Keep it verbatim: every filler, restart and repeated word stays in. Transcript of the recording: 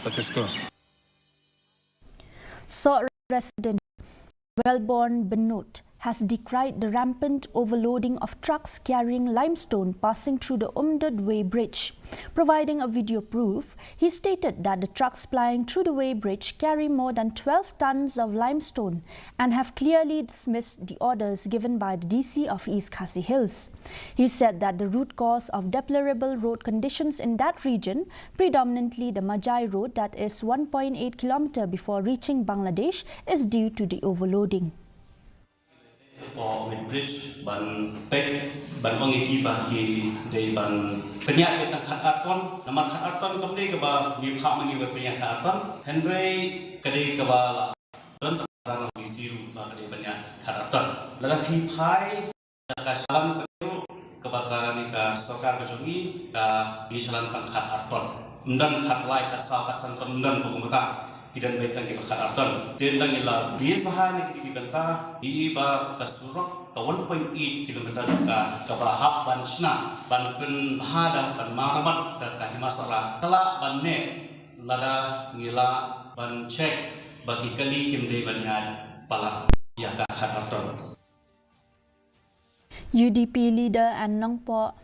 Status quo. Soh resident Wellborn Benut has decried the rampant overloading of trucks carrying limestone passing through the Umdut Way bridge. Providing a video proof, he stated that the trucks plying through the Way bridge carry more than twelve tons of limestone and have clearly dismissed the orders given by the D C of East Khasi Hills. He said that the root cause of deplorable road conditions in that region, predominantly the Majai Road that is one point eight kilometer before reaching Bangladesh, is due to the overloading. Or with bridge ban pek ban ong ïa ki ba ki dei ban pynïaid ïa tang khat ar ton, namar khat ar ton kam dei kaba ngi phah ma ngi ban pynïaid khat ar ton. Hynrei ka dei kaba la don tang rang ngi siu ba ka dei ban ïaid khat ar ton. Lada phi phai da ka shalan ka dei kaba ka ni ka sorkar ka jong ngi ka dei shalan tang khat ar ton. Ym don khat lai khat saw khat san ton ym don ba kumta. Ki don beit tang kiba khat ar ton. Te ynda ngi la base bha na kine ki bynta, ngi i ba ka surok ka one point eight kilometer jong ka kaba hap ban shna ban pynbha da ban maramat da ka Hima Sara ka lah ban neh lada ngi lah ban check ba ki kali kim dei ban ïaid palat ïa ka khat ar ton. U D P leader and Nongpoh